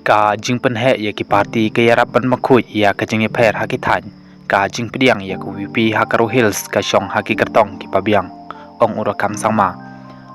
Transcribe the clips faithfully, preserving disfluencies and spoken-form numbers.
Ka jingpynheh ïa ki party ka ïarap ban bakhuid ïa ka jingïapher ha ki thaiñ. Ka jingpdiang ïa ka VPP ha Garo Hills ka shong ha ki kyrtong kiba biang, ong u Rakkam Sangma.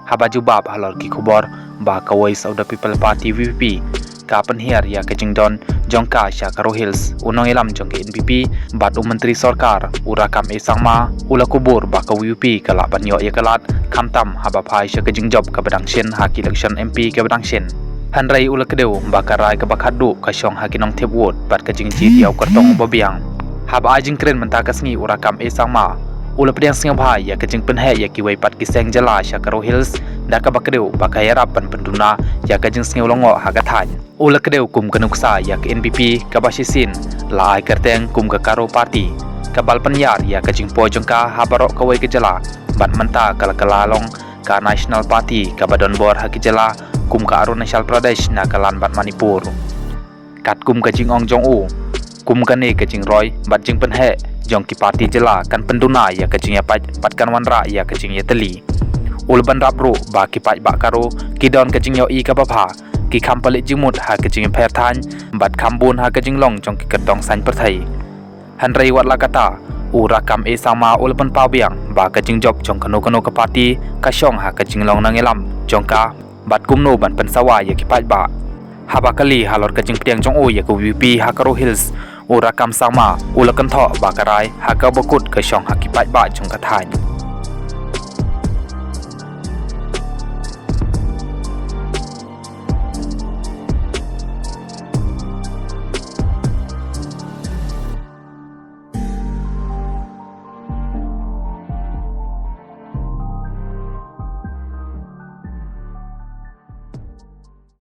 Haba jubab halor ki khubor ba kawei sha u da People Party VPP ka pynhiar ïa ka jingdon jong ka sha Garo Hills, u nongïalam jong ka NPP bad u Myntri Sorkar, u Rakkam A Sangma, u la kubur ba ka VPP ka lah ban ïoh ïa ka lad, khamtam haba phai sha ka jingjop kaba dang shin ha ka election MP kaba dang shin. Hynrei u la kdew ba ka rai kaba khatduh ka shong ha ki nongthep vote bad ka jingjied ïa u kyrtong uba biang. Haba ai jingkren mynta ka sngi, u Rakkam A Sangma u la pdiang sngewbha ïa ka jingpynheh ïa kiwei pat ki seng jylla sha Garo Hills, da kaba kdew ba ka ïarap ban pynduna ïa ka jingsngew lyngngoh ha ka thaiñ. U la kdew kum ka nuksa ïa ka NPP kaba shisien la ai kyrteng kum ka Garo Party, kaba la pynïar ïa ka jingpoi jong ka ha baroh kawei ka jylla, bad mynta ka la kylla long ka National Party kaba don bor ha ki jylla kum ka Arunachal Pradesh, Nagaland bad Manipur. Katkum ka jingong jong u, kum kane ka jingroi bad jingpynheh jong ki party jylla kan pynduna ïa ka jingïapait bad kan wanrah ïa ka jingïatylli. U la bynrap ruh ba ki paidbah Garo ki don ka jingïohi kaba bha, ki kham pynleit jingmut ha ka jingïapher thaiñ bad kham bun ha ka jinglong jong ki kyrtong saiñ pyrthei. Hynrei wat la katta, u Rakkam A Sangma u la pynpaw biang ba ka jingjop jong kano kano ka party ka shong ha ka jinglong nongïalam jong ka bad kumno ban pynsawa ïa ki paidbah. Haba kylli halor ka jingpdiang jong u ïa ka VPP ha Garo Hills, u Rakkam Sangma u la kynthoh ba ka rai ha kaba kut ka shong ha ki paidbah jong ka thaiñ.